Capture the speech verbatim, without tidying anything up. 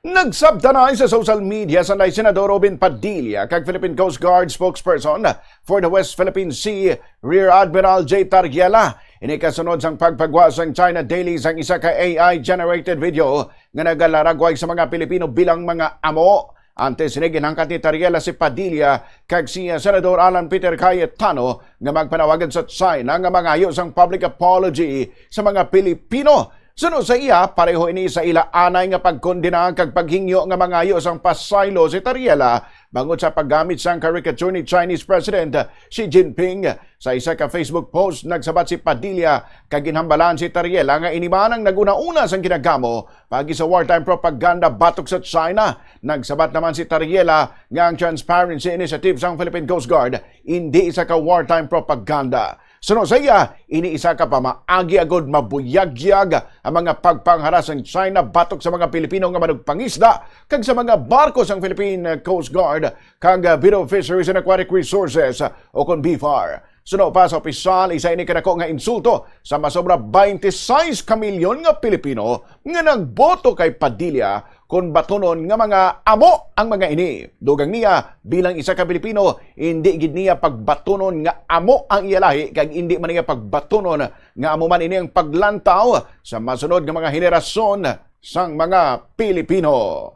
Nagsabtanay sa social media sanday Senador Robin Padilla kag Philippine Coast Guard spokesperson for the West Philippine Sea, Rear Admiral Jay Tarriela. Ini kasunod sang pagpagwa sang China Daily sang isa ka A I-generated video nga nagalaragway sa mga Pilipino bilang mga amo. Antes sini, ginhangkat ni Tarriela si Padilla kag si Senador Alan Peter Cayetano nga magpanawagan sa China nga mangayo sang public apology sa mga Pilipino. Suno sa iya, pareho ini sa ila anay nga pagkondena kag paghingyo nga mangayo sang pasaylo si Tarriela bangod sa paggamit sang caricature ni Chinese President Xi Jinping. Sa isa ka Facebook post, nagsabat si Padilla kag ginhambalan si Tarriela nga ini man ang nag-una-una sang ginagamo paagi sa wartime propaganda batok sa China. Nagsabat naman si Tarriela nga ang Transparency Initiative sang Philippine Coast Guard indi isa ka wartime propaganda. Suno sa iya, ini isa ka pamaagi agod mabuyagyag ang mga pagpanghara sang China batok sa mga Pilipino nga manugpangisda kag sa mga barko sang Philippine Coast Guard kag Bureau of Fisheries and Aquatic Resources, o kon BFAR. Suno pa sa opisyal, isa ini kadako nga insulto sa masobra twenty-six ka milyon nga Pilipino nga nagboto kay Padilla kon batunon nga mga amo ang mga ini. Dugang niya, bilang isa ka Pilipino, indi gid niya pagbatunon nga amo ang iya lahi kag indi man niya pagbatunon nga amo man ini ang paglantaw sa masunod nga mga henerasyon sang mga Pilipino.